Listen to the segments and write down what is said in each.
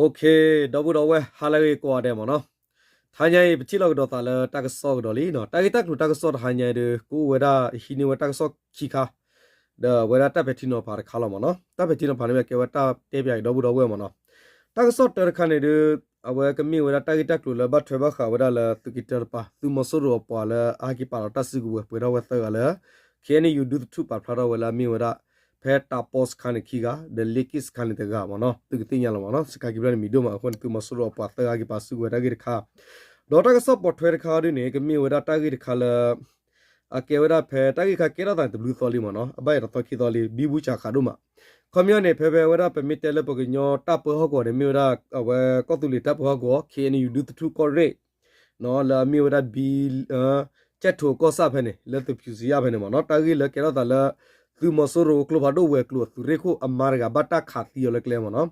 ဒီပုၢ်ဒီဝဲၢ် ဟါလၢအဂ့ၤကိးဂၤဒဲးမ့ၢ်နီၤ, တဟါညါအံၤ ပထံၣ်လိာ်ကဒီးသးလၢတၢ်ကစီၣ်ကဒီးလံနီၤ, တၢ်ဂ့ၢ်တၢ်ကျိၤတၢ်ကစီၣ်တဟါညါအံၤဒီး ကအိၣ်ဝဲဒၣ် ဟံးန့ၢ်ဝဲတၢ်ကစီၣ်ခံခါ, ဒီးအဝဲဒၣ်တၢ်ပဲာ်ထံနီၤဖးတခါလီၤမ့ၢ်နီၤ, တၢ်ပဲာ်ထံနီၤဖးန့ၣ် မ့ၢ်ကဲဝဲတၢ်တဲပၠးက့ၤဒီပုၢ်ဒီဝဲၢ်မ့ၢ်နီၤ, တၢ်ကစီၣ်တၢတခါန့ၣ်ဒီး အဝဲကမ့ၢ်ဝဲဒၣ်တၢ်ဂ့ၢ်တၢ်ကျိၤလၢဘၣ်ထွဲဘၣ်ဃးဝဲဒၣ်လၢသုးက့တၢတပၤ သုးမီၤစိရိၤအပှၤလၢအဟဲက့ၤပာ်လီၤတၢ်စုကဝဲၤပှဲၤထီၣ်ဝဲသၢဂၤလၢ ခ့ၣ်အဲၣ်ယူၣ် ဒူသထူၣ်ပာ်ဖျါထီၣ်ဝဲလၢအမ့ၢ်ဝဲဒၣ် ဖဲတၢ်ပီစခါန့ၣ်ခံဂၤ ဒီးလ့က့ၣ်စခါန့ၣ်တဂၤမ့ၢ်နီၤ, သုကသ့ၣ်ညါလီၤမ့ၢ်နီၤ, စခါခံဖျၢၣ်န့ၣ်မံၤဒိၣ်မးအဃိန့ၣ် သုးမီၤစိရိၤအပှၤသၢဂၤဟဲက့ၤပာ်စုကဝဲၤတၢ်ဂ့ၢ်တခါ, ဒီးတၢ်ကစီၣ်ပိာ်ထွဲတခါအံၤဒ်န့ၣ် ကမ့ၢ်ဝဲဒၣ်တၢ်ဂ့ၢ်တခါလၢ အကဲဝဲဒၣ်ဖဲတၢ်ဂ့ၢ်ခါကဲထီၣ်သးန့ၣ် တဘျုးသီလံမ့ၢ်နီၤ, အဘၣ်ယဲၢ်သီခံသီလံ ဘံဘူစှၤဃးဒိၣ်မး, ခီပညီန့ၣ် ဖဲဖဲဝဲဒၣ်ပမ့ၢ်တဲလၢပကညီတၢ်ပၢဟီၣ်ကဝီၤန့ၣ် မ့ၢ်ဝဲဒၣ် အဝဲကီၢ်သူလ့ၤတၢ်ပၢဟီၣ်ကဝီၤ ခ့ၣ်အဲၣ်ယူၣ် ဒူသထူၣ်ကီၢ်ရ့ၣ် လၢအမ့ၢ်ဝဲဒၣ်ဘံ ကၠဲၣ်ထိးကီၢ်ဆၣ်ဖဲန့ၣ် လၢသုးဖၠူစံယၣ်ဖဲန့ၣ်မ့ၢ်နီၤ, တၢ်ဂ့ၢ်လၢကဲထီၣ်သးလၢ သုးမီၤစိရိၤကျိဖးဒိၣ်ဝဲၤကျိၤအသုးရ့ၣ်ခိၣ်အမါတဂၤဘၣ်တၢ်ခးသံအီၤလၢကျဲမ့ၢ်နီၤ,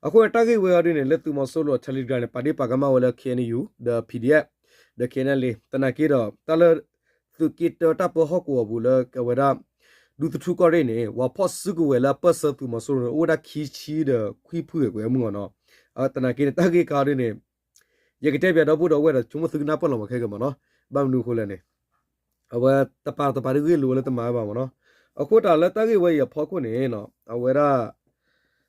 အဃိန့ၣ်တၢ်ဂ့ၢ်ဝဲအံၤဒ်န့ၣ် လၢသုးမီၤစိရိၤအ Telegram န့ၣ် ပာ်ဒ့ၣ်ပာ်ကမၣ်ဝဲလၢ ခ့ၣ်အဲၣ်ယူၣ် ဒီး ပီၣ်ဒီအ့ၣ်ဖ် ဒီး ခ့ၣ်အဲၣ်ယူၣ် သနာ်က့ဒီး တၢ်လၢ သုးက့တၢတၢ်ပၢဟီၣ်ကဝီၤပူၤလၢအဝဲဒၣ် ဒူသထူၣ်ကီၢ်ရ့ၣ်န့ၣ် ပှၤဖီၣ်စုကဝဲၤလၢအပၢၢ်ဆၢသုးမီၤစိရိၤန့ၣ် အိၣ်ဝဲဒၣ်ခံဆံဒီးခွံဖုဂဲၤကွံာ်အမုၢ်ဂီၢ်နီၤ, သနာ်က့န့ၣ် တၢ်ဂ့ၢ်ခါဒ်န့ၣ် ယကတဲပၠးဒီပုၢ်ဒီဝဲၢ်ဒီး ဆိကမိၣ်သုကနၢ်ပၢၢ်လီၤမးခဲကမ့ၢ်နီၤ, ဘၣ်မနုၤအဃိလဲၣ်န့ၣ် အဝဲတပၤတပၤဒ်ဂ့ၢ်လိာ်ဝဲလၢတမၤဝဲဘၣ်မ့ၢ်နီၤ, အဃိတၢ်လၢတၢ်ဂ့ၢ်ဝဲအံၤအဖီခိၣ်န့ၣ် အဝဲဒၣ်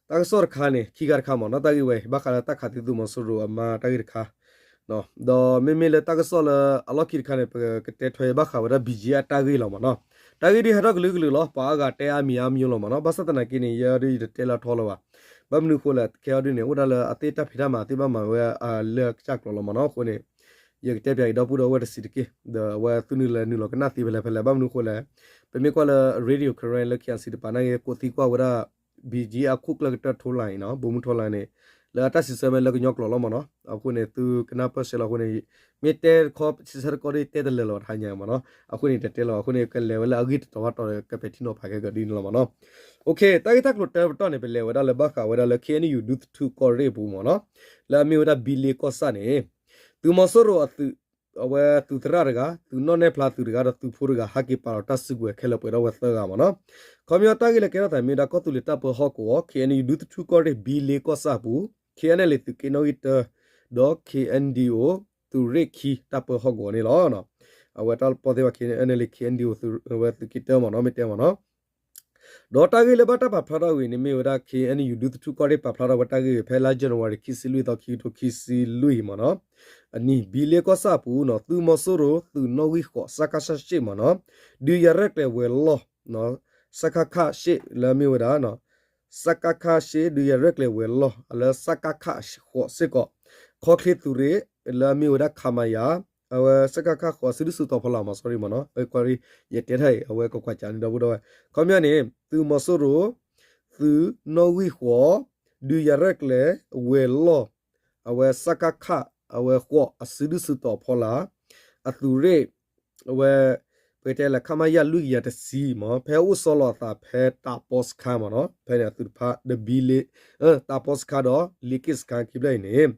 တၢ်ကစီၣ်တခါန့ၣ် ခံခါတခါမ့ၢ်နီၤ, တၢ်ဂ့ၢ်ဝဲအံၤ ဘၣ်ဃးလၢတၢ်ခးသံသုးမီၤစိရိၤအမါတၢ်ဂ့ၢ်တခါ ဒီးမ့မ့ၢ်လၢတၢ်ကစီၣ်လၢအလီၢ်ခံတခါန့ၣ် ပကတဲထွဲဘၣ်ဃးဝဲဒၣ် ဘံၣ်ကၠံအတၢ်ဂ့ၢ်လီၤမ့ၢ်နီၤ, တၢ်ဂ့ၢ်ဒ်ဟဲထီၣ်ကလုာ်ကလုာ်လီၤ, ပှၤအါဂၤတဲအါမံၤအါမံၤလီၤမ့ၢ်နီၤ, ဘၣ်ဆၣ်သနာ်က့န့ၣ် ယဲဒ်ယတတဲလၢအထီလၢၤဘၣ်, ဘၣ်မနုၤအဃိလဲၣ် ခဲအံၤဒ်န့ၣ် အိၣ်ဒၣ်လၢအသ့ၣ်တၢ်ဖံးတၢ်မၤ အသ့ၣ်ဘၣ်မၤဝဲလၢအကစၢ်ကျိာ်လီၤမ့ၢ်နီၤ, အဃိန့ၣ် ယကတဲပၠးက့ၤဒီပုၢ်ဒီဝဲၢ်တစဲးတက့ၢ်, ဒီးအဝဲသုနုာ်လဲၤနုာ်လီၤကနၣ်သ့ဖဲလဲၣ်ဖဲလဲၣ်, ဘၣ်မနုၤအဃိလဲၣ် ပမ့ၢ်ကွၢ်လၢ Radio Karen လၢ ခ့ၣ်အဲၣ်စံၣ် တပၤန့ၣ် ကိးသံကွၢ်ဝဲဒၣ် ဘံၣ်ကၠံအခိၣ်ကျၢၢ်ကတၢၢ်ထိလၣ်အံၤနီၤ, ဘိမုၢ်ထိလၣ်န့ၣ် လၢအတၢ်စံးဆၢမ့ၢ်လၢကညီကျိာ်လီၤမ့ၢ်နီၤ, အဃိန့ၣ် သုကနၢ်ပၢၢ်ဆှၢလီၤအဃိန့ၣ် မ့ၢ်တဲတခီစံးဆၢတခီဒီးတဲတလၢာ်လီၤတဟါညါမ့ၢ်နီၤ, အဃိန့ၣ် တတဲလီၤ အဃိန့ၣ် ကလဲၤဝဲလၢအဂ့ၢ်တတီၤဘၣ်တီၤဒီး ကပဲာ်ထံနီၤဖးခဲကဒ်န့ၣ်လီၤမ့ၢ်နီၤ, တၢ်ဂ့ၢ်တၢ်ကျိၤတၢ်ပတီၢ်န့ၣ် ပလဲၤဝဲဒၣ်လၢဘၣ်ဃးဝဲဒၣ်လၢ ခ့ၣ်အဲၣ်ယူၣ် ဒူသထူၣ်ကီၢ်ရ့ၣ်အပူၤမ့ၢ်နီၤ, လၢအမ့ၢ်ဝဲဒၣ်ဘံလ့ကီၢ်ဆၣ်န့ၣ် သုးမီၤစိရိၤအသုး အဝဲသုးသရၣ်တဂၤ သုးနီၣ်နဲၣ်ဖျါသုးတဂၤဒီးသုးဖိတဂၤ ဟဲက့ၤပာ်လီၤတၢ်စုကဝဲၤခဲလၢာ်ပှဲၤထီၣ်ဝဲသၢဂၤမ့ၢ်နီၤ, ခီပညီတၢ်ဂ့ၢ်လၢကဲထီၣ်သးမ့ၢ်ဝဲဒၣ်ကီၢ်သူလ့ၤတၢ်ပၢဟီၣ်ကဝီၤ ခ့ၣ်အဲၣ်ယူၣ် ဒူသထူၣ်ကီၢ်ရ့ၣ် ဘံလ့ကီၢ်ဆၣ်အပူၤ ခ့ၣ်အဲၣ်ယူၣ် သုးက့နီၣ်ဂံၢ်တၢ ဒီး ခ့ၣ်အဲၣ်ယူၣ် သုးရ့ၣ်ခံတၢ်ပၢဟီၣ်ကဝီၤန့ၣ်လီၤ. အဝဲတၢ်ပီၣ်သ့ၣ်ဝဲ ခ့ၣ်အဲၣ်ယူၣ် ခ့ၣ်အဲၣ်ယူၣ် အဝဲသုးက့တၢမ့ၢ်နီၤ မ့ၢ်တဲမ့ၢ်နီၤ ဒီးတၢ်ဂ့ၢ်လၢဘၣ်တၢ်ပာ်ဖျါထီၣ်ဝဲန့ၣ်မ့ၢ်ဝဲဒၣ် ခ့ၣ်အဲၣ်ယူၣ် ဒူသထူၣ်ကီၢ်ရ့ၣ်ပာ်ဖျါထီၣ်ဝဲတၢ်ဂ့ၢ်ဖဲလါ January ခံဆံလွံၢ်သီ ခံကထိခံဆံလွံၢ်မ့ၢ်နီၤ, အနံၤ ဘံလ့ကီၢ်ဆၣ်အပူၤနီၤ သုးမီၤစိရိၤ သုးနီၣ်ဂံၢ်ဃိး စကခ ရှစ်မ့ၢ်နီၤ, ဒုးယၤရဲၣ်ကျဲၤဝဲၤလီၢ် စကခ ရှစ် လၢမ့ၢ်ဝဲဒၣ် စကခ ရှစ် ဒုးယၤရဲၣ်ကျဲၤဝဲၤလီၢ် လၢစကခ ဃိးစ့ၢ်ကီး ခီၣ်ချ့သုးရ့ၣ် လၢအမ့ၢ်ဝဲဒၣ် ခမရ အဝဲ စကခ ဃိး စုဒုၣ်စုတီၤဖီလာ်မ့ၢ် sorry မ့ၢ်နီၤ ကွၢ်ရံ ယတဲထီၣ်အံၤ အဝဲကကွၢ်ကၠးန့ၣ်ဒီပုၢ်ဒီဝဲၢ် ခီပညီန့ၣ် သုးမီၤစိရိၤ သုးနီၣ်ဂံၢ်ဃိး ဒုးယၤရဲၣ်ကျဲၤဝဲၤလီၢ် အဝဲ စကခ အဝဲဃိး အစုဒုၣ်စုတီၤဖီလာ် အသုးရ့ၣ် အဝဲ ပကတဲလၢ ခမရ လွံၢ်ကယၤတဆံမ့ၢ် ဖဲအိၣ်ဆီလီၤအသးဖဲတၢ်ပီစခါမ့ၢ်နီၤ ဖဲန့ၣ်အသုးတဖၣ် တဘံလ့ တၢ်ပီစခါဒီး လ့က့ၣ်စခါခံဖျၢၣ်အံၤန့ၣ်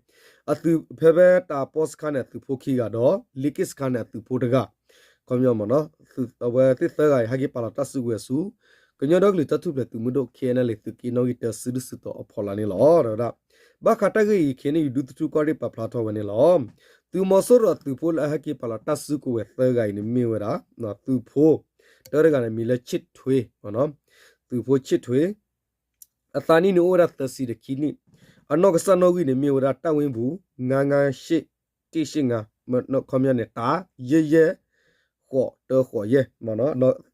အသုးဖဲဖဲတၢ်ပီစခါန့ၣ် အသုးဖိခံဂၤဒီး လ့က့ၣ်စခါန့ၣ် အသုးဖိတဂၤ ခီပညီမ့ၢ်နီၤ အဝဲသ့ၣ်သၢဂၤအံၤ ဟဲက့ၤပာ်လီၤတၢ်စုကဝဲၤဆူ ကညီဒီကလုာ်တၢ်ထူၣ်ဖျဲးသုးမုၢ်ဒိၣ် ခ့ၣ်အဲၣ်ယူၣ် သုးက့နီၣ်ဂံၢ်တၢ စုဒုၣ်စုတီၤအဖီလာ်န့ၣ်လီၤ. ဒီးဝဲဒၣ် ဘၣ်ဃးတၢ်ဂ့ၢ်အံၤ ခ့ၣ်အဲၣ်ယူၣ် ဒူသထူၣ်ကီၢ်ရ့ၣ်ပာ်ဖျါထီၣ်ဝဲန့ၣ်လီၤ. သုးမီၤစိရိၤအသုးဖိလၢအဟဲက့ၤပာ်လီၤတၢ်စုကဝဲၤသၢဂၤအံၤန့ၣ်မ့ၢ်ဝဲဒၣ် သုးဖိ တၢတဂၤန့ၣ် မံၤလၢ ချစ်ထွေး သုးဖိ ချစ်ထွေး အသးနံၣ်န့ၣ်အိၣ်ဝဲဒၣ်သၢဆံဒီးခံနံၣ်, အနီၢ်ကစၢ်နီၣ်ဂံၢ်န့ၣ်မ့ၢ်ဝဲဒၣ် တပ်ရင်းမူး ငါးငါးရှစ် တစ်ရှစ်ငါး ခီပညီန့ၣ် တၢ ယဲၢ်ယဲၢ် ဃိးတၢဃိးယဲၢ်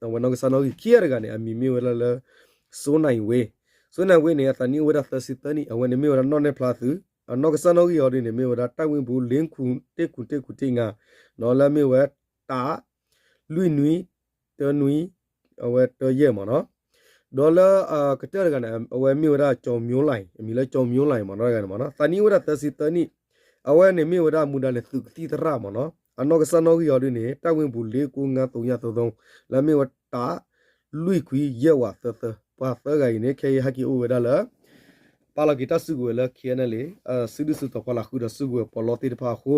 အဝဲနီၢ်ကစၢ်နီၣ်ဂံၢ်ခံဂၤတဂၤန့ၣ် အမံၤမ့ၢ်ဝဲဒၣ်လၢ စိုးနိုင်ဝင်း, စိုးနိုင်ဝင်းန့ၣ် အသးနံၣ်အိၣ်ဝဲဒၣ်သၢဆံသၢနံၣ် အဝဲန့ၣ်မ့ၢ်ဝဲဒၣ်နီၣ်နဲၣ်ဖျါသုး, အနီၢ်ကစၢ်နီၣ်ဂံၢ်အီၤဒ်န့ၣ် မ့ၢ်ဝဲဒၣ် တပ်ရင်းမူး လေးခု တစ်ခု တစ်ခု တစ်ငါး လၢမ့ၢ်ဝဲ တၢ လွံၢ်နွံ တၢနွံ အဝဲတၢယဲၢ်မ့ၢ်နီၤ, ဒီးလၢအကတၢၢ်တဂၤန့ၣ် အဝဲမ့ၢ်ဝဲဒၣ် ကျော်မျိုးလှိုင် အမံၤလၢ ကျော်မျိုးလှိုင် မ့ၢ်နီၤတဂၤန့ၣ်မ့ၢ်နီၤ သးနံၣ်အိၣ်ဝဲဒၣ်သၢဆံသၢနံၣ်, အဝဲန့ၣ်မ့ၢ်ဝဲဒၣ်မူဒါန့ၣ် သုးကသံၣ်သရၣ်မ့ၢ်နီၤ, အနီၢ်ကစၢ်နီၣ်ဂံၢ်အီၤဒ်န့ၣ် တပ်ရင်းမူး လေးကိုငါးသုံးညသိသုံး လၢမ့ၢ်ဝဲတၢ လွံၢ်ခွံယဲၢ်ဝးသၢသၢ, ပှၤသၢဂၤအံၤန့ၣ် ခဲအံၤဟဲက့ၤအိၣ်ဝဲဒၣ်လၢ ပာ်လီၤက့ၤတၢ်စုကဝဲၤလၢ ခ့ၣ်အဲၣ်ယူၣ် စုဒုၣ်စုတီၤဖီလာ်ဃုာ်ဒီးစုကဝဲၤပီးလီသ့ၣ်တဖၣ်အဃိ,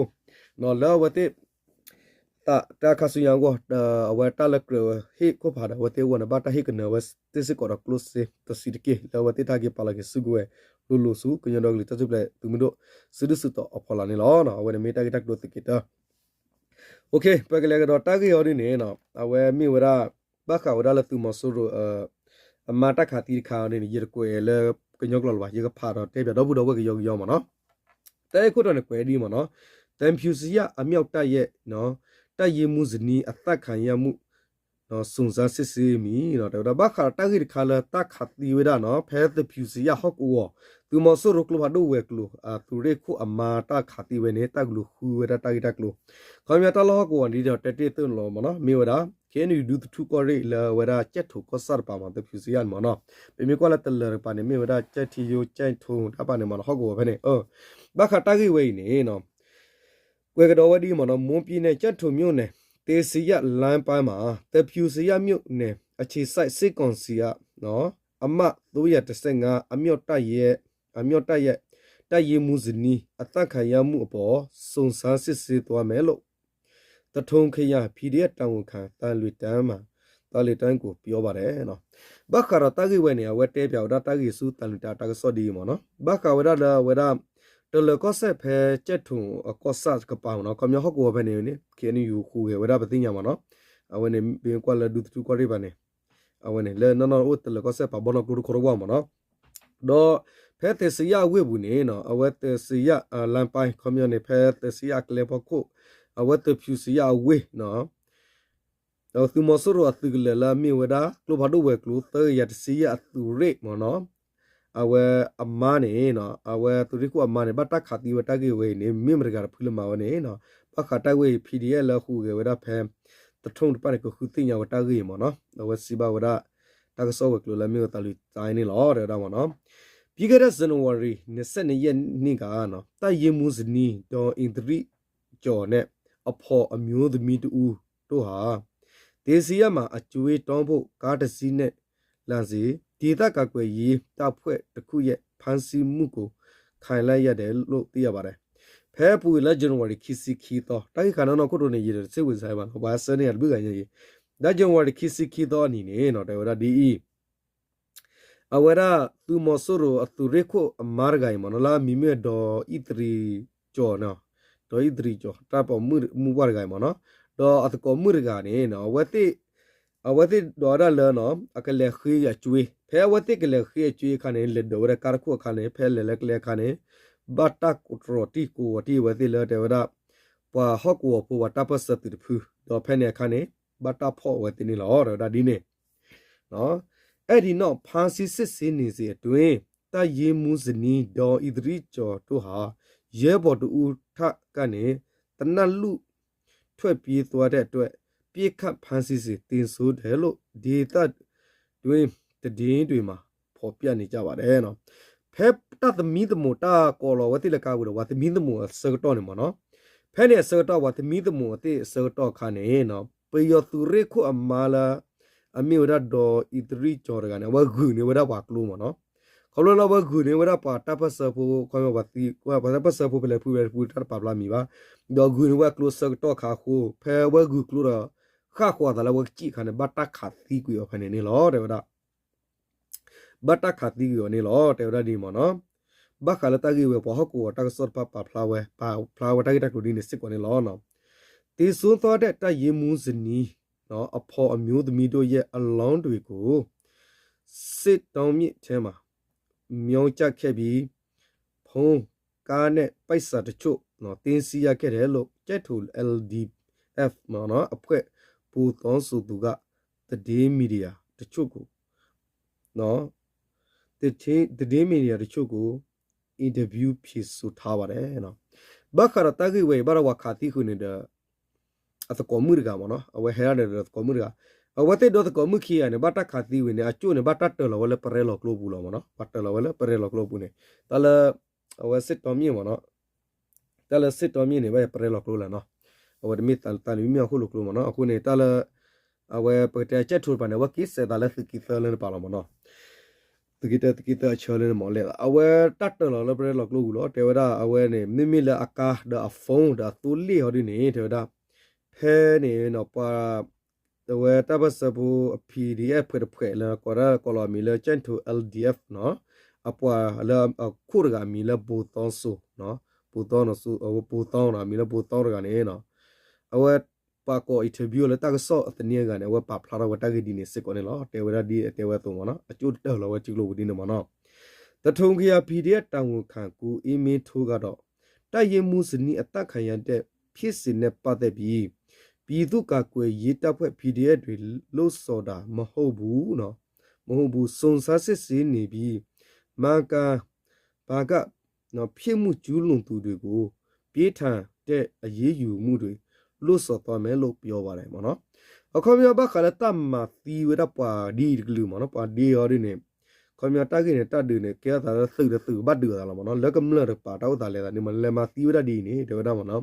လၢအဝဲသ့ၣ် တၢ်ခါဆူညါအဂီၢ် အဝဲတၢ်လၢကြၢးဟ့ၣ်ခိၣ်ဖးဒီး အဝဲသ့ၣ်အဂီၢ်န့ၣ် ဘၣ်တၢ်ဟ့ၣ်ကနၢၤဝဲသ့ၣ်စ့ၢ်ကီးဒီးကျိၣ်စ့တဆံးတက့ၢ် လၢအဝဲသ့ၣ်တၢ်က့ၤပာ်လီၤက့ၤစုကဝဲၤ လိၤလိၤဆူ ကညီဒီကလုာ်တၢ်ထူၣ်ဖျဲးသုးမုၢ်ဒိၣ် စုဒုၣ်စုတီၤအဖီလာ်န့ၣ်လီၤ. အဝဲန့ၣ်မ့ၢ်တၢ်ဂ့ၢ်တၢ်ကျိၤသုးက့တၢ ပကလဲၤကဒီးတၢ်ဂ့ၢ်အီၤဒ်န့ၣ် အဝဲမ့ၢ်ဝဲဒၣ် ဘၣ်ဃးဝဲဒၣ်လၢသုးမီၤစိရိၤ အမါတၢ်ခးသံတခါအီၤဒ်န့ၣ် ယတကွဲးလၢကညီကျိာ်လၢၤဘၣ် ယကဖးဒီးတဲပၠးဒီပုၢ်ဒီဝဲၢ်ကယီကယီမ့ၢ်နီၤ. တၢ်ဂ့ၢ်ခိၣ်တီန့ၣ်ကွဲးဒ်အံၤမ့ၢ်နီၤ, သဖၠူစယၣ်အမြောက်တပ်ရဲ့ တပ်ရင်းမှူးဇနီး အသတ်ခံရမှု စုံစမ်းစစ်ဆေးမည် တဲဝဲဒၣ် ဘၣ်ဃးဒီးတၢ်ဂ့ၢ်တခါလၢတၢ်ခးသံဝဲဒၣ်နီၤ ဖဲသဖၠူစယၣ်ဟီၣ်ကဝီၤ သုးမီၤစိရိၤကျိဖးဒိၣ်ဝဲၤကျိၤ အသုးရ့ၣ်ခိၣ်အမါတၢ်ခးသံဝဲန့ၣ် တၢ်ကလူၤဃုဝဲဒၣ်တၢ်ဂ့ၢ်တၢ်ကျိၤ ခီပညီတၢ်လီၢ်ဟီၣ်ကဝီၤဒ်ဒီးတဲတ့ၢ်သ့ၣ်န့ၣ်လီၤမ့ၢ်နီၤ မ့ၢ်ဝဲဒၣ် ခ့ၣ်အဲၣ်ယူၣ် ဒူသထူကီၢ်ရ့ၣ်လၢဝဲဒၣ်ကၠဲၣ်ထိၣ်ကီၢ်ဆၣ်တပၤမ့ၢ် သဖၠူစယၣ်န့ၣ်မ့ၢ်နီၤ ပမ့ၢ်ကွၢ်လၢတလၢၤတကပၤန့ၣ် မ့ၢ်ဝဲဒၣ်ကၠဲၣ်ထံယိ ကၠဲၣ်ထိၣ်တၢ်ပၤန့ၣ်မ့ၢ်နီၤ ဟီၣ်ကဝီၤဖဲန့ၣ် ဘၣ်ဃးတၢ်ဂ့ၢ်ဝဲအံၤန့ၣ် ကွဲးကဒီးဝဲဒ်အံၤမ့ၢ်နီၤ မွန်ပြည်နယ် ကျိုက်ထိုမြို့နယ် သ့စယၣ်လမ်းပိုင်းမှာ သဖျူစယၣ်မြို့နယ် အခြေစိုက်စစ်ကောင်စီအ အမှတ် သုံးရာတစ်ဆယ့်ငါး အမြောက်တပ်ရဲ့ အမြောက်တပ်ရဲ့ တပ်ရင်းမှူးဇနီး အသတ်ခံရမှုအပေါ် စုံစမ်းစစ်ဆေးသွားမယ်လို့ သထုံခရိုင် PDF တာဝန်ခံ သံလွင်တိုင်းမှာ သံလွင်တိုင်းကို ပြောပါတယ် ဘၣ်ဃးဒီးတၢ်ဂ့ၢ်ဝဲန့ၣ် အဝဲတဲပၠးဝဲဒၣ်တၢ်ဂ့ၢ်ဆူသံလွင်တိုင်းတၢ်ကစီၣ်ဒ်အံၤမ့ၢ်နီၤ ဘၣ်ဃးဝဲဒၣ်လၢအဝဲဒၣ် တလၢၤကီၢ်စဲၣ်ဖဲကၠဲၣ်ထိၣ်အကီၢ်ဆၣ်တကပၤမ့ၢ်နီၤ ခီပညီဟီၣ်ကဝီၤဖဲန့ၣ်န့ၣ် ခ့ၣ်အဲၣ်ယူၣ် ဃုာ်ဂဲၤဝဲဒၣ်ပသ့ၣ်ညါမ့ၢ်နီၤ အဝဲန့ၣ် ပမ့ၢ်ကွၢ်လၢဒူသထူကီၢ်ရ့ၣ်ဘၣ်န့ၣ် အဝဲန့ၣ် လၢနီၢ်နီၢ်အိၣ်တလၢၤကီၢ်စဲၣ်ပာ်ဘီနီၢ်ကျိတခီတဝၢ်မ့ၢ်နီၤ ဒီးဖဲသ့စယၣ်အဝ့ၢ်ပူၤန့ၣ် အဝဲသ့စယၣ်လမ်းပိုင်း ခီပညီန့ၣ် ဖဲသ့စယၣ်အကျဲဖီခိၣ် အဝဲသဖျူစယၣ်အဝ့ၢ် သုးမီၤစိရိၤအသုးကလၢၤလၢအမ့ၢ်ဝဲဒၣ် ကျိဖးဒိၣ်ဝဲၤကျိၤ သၢကယၤတဆံယဲၢ်အသုးရ့ၣ်မ့ၢ်နီၤ အဝဲအမါန့ၣ် အဝဲသုးရ့ၣ်ခိၣ်အမါန့ၣ် ဘၣ်တၢ်ခးသံဝဲတၢ်ဂ့ၢ်ဝဲအံၤန့ၣ် မ့ၢ်မတၤတဂၤတဖုလၢမၤဝဲန့ၣ် ဘၣ်ဃးတၢ်ဂ့ၢ်အံၤ PDF လၢဟူးဂဲၤဝဲဒၣ်ဖဲ သထုံတဖၣ်န့ၣ် ကဃုသ့ၣ်ညါဝဲတၢ်ဂ့ၢ်အံၤမ့ၢ်နီၤ အဝဲစံးဘၣ်ဝဲဒၣ် တၢ်ကစီၣ်ဝဲၤကျိၤလၢမ့ၢ်ဝဲသးလွံၢ်တၢ်န့ၣ်လီၤ တဲဝဲဒၣ်မ့ၢ်နီၤ ပြီးခဲ့တဲ့ ဇန်နဝါရီ နှစ်ဆယ့်နှစ်ရက်နေ့က တပ်ရင်းမှူးဇနီး ဒေါ်အီသရိကျော်နဲ့ အဖော်အမျိုးသမီးတစ်ဦးတို့ဟာ ဒေသီးယမန် အကြွေးတောင်းဖို့ ကားတစ်စီးနဲ့လာစဉ် ဒေသကာကွယ်ရေးတပ်ဖွဲ့တစ်ခုရဲ့ ဖမ်းဆီးမှုကို ခံလိုက်ရတယ်လို့ သိရပါတယ်. ဖဲအပူၤကွံာ်လါ January ခံဆံခံသီ တၢ်ဂ့ၢ်ခါနီၢ်နီၢ်ခိၣ်တိန့ၣ် ယတစိတ်ဝင်စားဘၣ်နီၤ ပှၤဆၢန့ၢ်ယၤတဘျုးဂၤညါအံၤ လါ January ခံဆံခံသီအနံၤန့ၣ် တဲဝဲဒၣ်ဒ်အံၤ အဝဲဒၣ် သုးမီၤစိရိၤအသုးရ့ၣ်ခိၣ်အမါတဂၤအံၤမ့ၢ်နီၤ လၢအမံၤမ့ၢ် ဒေါ်အီသရိကျော် ဒေါ်အီသရိကျော် တၢ်ပိာ်မုၣ်မုၢ်ပှၢ်တဂၤအံၤမ့ၢ်နီၤ ဒီးအသကိးမုၣ်တဂၤန့ၣ် အဝဲသ့ၣ်ဒိးဝဲဒၣ်လၢ အကလဲၤဃ့အကြွေး ဖဲအဝဲသ့ၣ်ကလဲၤဃ့အကြွေးအခါန့ၣ် လဲၤဒိးဝဲဒၣ်ကါတခိၣ်အခါန့ၣ် ဖဲလဲၤလၢကျဲအခါန့ၣ် ဘၣ်တၢ်ကိးတြီၤတံၢ်ကိးဂီၤတံၢ်အဝဲသ့ၣ်လၢတဲဝဲဒၣ် ပှၤဟီၣ်ကဝီၤဖိပှၤတၢ်ပၢၢ်ဆၢသုးတဖု ဒီးဖဲန့ၣ်အခါန့ၣ် ဘၣ်တၢ်ဖီၣ်အဝဲသ့ၣ်န့ၣ်လီၤ တဲဝဲဒၣ်ဒ်န့ၣ် အဲဒီနောက် ဖမ်းဆီးစစ်ဆေးနေစဉ်အတွင်း တပ်ရင်းမှူးဇနီး ဒေါ်အီသရိကျော်တို့ဟာ ရဲဘော်တစ်ဦးထံကနေ သေနတ်လု့ထွက်ပြေးသွားတဲ့အတွက် ပစ်ခတ်ဖမ်းဆီးစဉ် သေဆုံးတယ်လို့ ဒေသတွင်းသတင်းတွေမှာ ဖော်ပြနေကြပါတယ် ဖဲတၢ်သမံသမိးတၢ်ကိးလီၤဝဲသ့ၣ်လၢကါပူၤဒီး ပှၤသမံသမိးအဆၢကတီၢ်န့ၣ်မ့ၢ်နီၤ ဖဲန့ၣ်အဆၢကတီၢ် ပှၤသမံသမိးအသ့ၣ်အဆၢကတီၢ်အခါန့ၣ် ပယီၤသုးရ့ၣ်ခိၣ်အမါလၢ အမ့ၢ်ဝဲဒၣ် ဒေါ်အီသရိကျော် တဂၤန့ၣ် အဝဲဂုာ်န့ၢ်ဝဲဒၣ်ပှၤကျိမ့ၢ်နီၤ ခီဖျိလၢအဝဲဂုာ်န့ၢ်ဝဲဒၣ်ပှၤတၢ်ပၢၢ်ဆၢဖိ ခီဖျိ ပှၤတၢ်ပၢၢ်ဆၢဖိဖဲလဲၣ်ဖုလဲၣ်ဖုတၢ်တပာ်ဖျါမံၤဘၣ် ဒီးဂုာ်န့ၢ်ဝဲကျိဆၢကတီၢ်ခါအဃိ ဖဲအဝဲဂုာ်ကျိဒီး ဃၣ်ဃီၤအသးလၢအဝဲကစံၣ်အခါန့ၣ် ဘၣ်တၢ်ခးသံကွံာ်အီၤဖဲန့ၣ်န့ၣ်လီၤ တဲဝဲဒၣ် ဘၣ်တၢ်ခးသံကွံာ်အီၤန့ၣ်လီၤ တဲဝဲဒၣ်ဒ်အံၤမ့ၢ်နီၤ ဘၣ်ဃးလၢတၢ်ဂ့ၢ်ဝဲ ပှၤဟီၣ်ကဝီၤတၢ်ကစီၣ်တဖၣ်ပာ်ဖျါဝဲ ပာ်ဖျါဝဲတၢ်ဂ့ၢ်တၢ်ကျိၤဒ်န့ၣ်စ့ၢ်ကီးန့ၣ်လီၤ သေဆုံးသွားတဲ့ တပ်ရင်းမှူးဇနီး အဖော်အမျိုးသမီးတို့ရဲ့ အလောင်းတွေကို စစ်တောင်းမြစ်ထဲမှာ မျောက်ကျခဲ့ပြီး ဖုန်း၊ ကားနဲ့ ပိုက်ဆံတချို့ သိမ်းဆည်းရခဲ့တယ်လို့ ကျိုက်ထို LDF အဖွဲ့ ပြောဆိုသူက သတင်းမီဒီယာတချို့ကို သတင်းမီဒီယာတချို့ကို အင်တာဗျူးဖြေဆိုထားပါတယ် ဘၣ်ဃးဒီးတၢ်ဂ့ၢ်ဝဲအံၤ ဘၣ်ဒီးပှၤခးသံဃုာ်န့ၣ်ဒီး အသကိးမုၣ်တဂၤမ့ၢ်နီၤ အဝဲဟဲဒၣ်ဒီးသကိးမုၣ်တဂၤ အဝဲသ့ၣ်ဒီးသကိးမုၣ်ခံဂၤန့ၣ် ဘၣ်တၢ်ခးသံဝံၤန့ၣ် အကၠိၣ်န့ၣ် ဘၣ်တၢ်တၢၤလီၤဝဲလၢပရဲလီၤကျိပူၤလီၤမ့ၢ်နီၤ ပှၤတၢၤလီၤဝဲလၢပရဲလီၤကျိပူၤန့ၣ် တၢ်လၢ အဝဲစစ်တောင်းမြစ်မ့ၢ်နီၤ တၢ်လၢစစ်တောင်းမြစ်န့ၣ် ဘၣ်ယပရဲလီၤကျိလၢနီၤ အဝဲတမ့ၢ်သးမံမ့ၢ်အခိၣ်လိာ်ကျိမ့ၢ်နီၤ အဃိန့ၣ် တၢ်လၢ အဝဲပကတဲကၠဲၣ်ထိတပၤန့ၣ် အဝဲက့ၤစဲးသးလၢသုးက့သၢလၢနပာ်လီၤမ့ၢ်နီၤ သုးက့တၢ သုးက့သၢအဆၢလၢနမၤလဲၣ် အဝဲတၢ်တၢၤလီၤလၢပရဲလီၤကျိပူၤလီၤ တဲဝဲဒၣ်အဝဲန့ၣ် မ့မ့ၢ်လၢအကါဒီးအ phone ဒီးအသိလ့ၣ်ဟီဒ်န့ၣ် တဲဝဲဒၣ် ဖဲန့ၣ်နီၤ ပှၤ အဝဲတၢ်ပၢၢ်ဆၢဖိအ PDF ဖှဲးတဖှဲးလၢကိးဒၣ်ကိးလီၤအမံၤလၢ ကၠဲၣ်ထိ LDF နီၤ အပှၤလၢအခိၣ်တဂၤအမံၤလၢ ဘိၣ်သီစိၤ, ဘိၣ်သီ, ဘိၣ်သီနီၤ, အမံၤလၢဘိၣ်သီတဂၤန့ၣ် အဝဲပှၤကိး interview လၢတၢ်ကစီၣ်အသန့အဂၤန့ၣ် အဝဲပာ်ဖျါထီၣ်ဝဲတၢ်ဂ့ၢ်ဒ်န့ၣ်စ့ၢ်ကီးန့ၣ်လီၤ. တဲဝဲဒၣ်ဒ်အတဲဝဲအသိးမ့ၢ်နီၤ, အကၠိတတၢၢ်လီၤဝဲစုကျိၤပူၤဒ်န့ၣ်မ့ၢ်နီၤ. သထိၣ်ခယၤ ဖံးဒ့ၣ် တာဝန်ခံ ကိုအေးမင်းထွန်း ကတော့ တပ်ရင်းမှူးဇနီး အသတ်ခံရတဲ့ဖြစ်စဉ်နဲ့ပတ်သက်ပြီး ပြည်သူ့ကာကွယ်ရေးတပ်ဖွဲ့ PDF တွေ လုပ်ဆောင်တာမဟုတ်ဘူးနော်, မဟုတ်ဘူး, စုံစမ်းစစ်ဆေးနေပြီး မှန်ကန်ပါကနော်, ဖြစ်မှုကျူးလွန်သူတွေကို ပြင်းထန်တဲ့အရေးယူမှုတွေ လုပ်ဆောင်သွားမယ်လို့ ပြောပါတယ် ပေါ့နော်. အခီပညီဘၣ်ဃးလၢတၢ်မၤသံဝဲဒၣ်ပှၤဒ်အံၤတကလုာ်မ့ၢ်နီၤ, ပှၤဒ့အီၤဒ်န့ၣ်, အခီပညီတၢ်ဂ့ၢ်န့ၣ် တၢ်ဒုးန့ၣ် ကဲထီၣ်သးလၢသုးဒီးသုးကဘၣ်ဒုးအသးလီၤမ့ၢ်နီၤ, လၢကမျၢၢ်တကပၤတၢ်အိၣ်သးလဲၤသးန့ၣ်မ့ၢ် လဲၤမၤသံဝဲဒၣ်ဒ်အံၤန့ၣ် တဲဝဲဒၣ်မ့ၢ်နီၤ.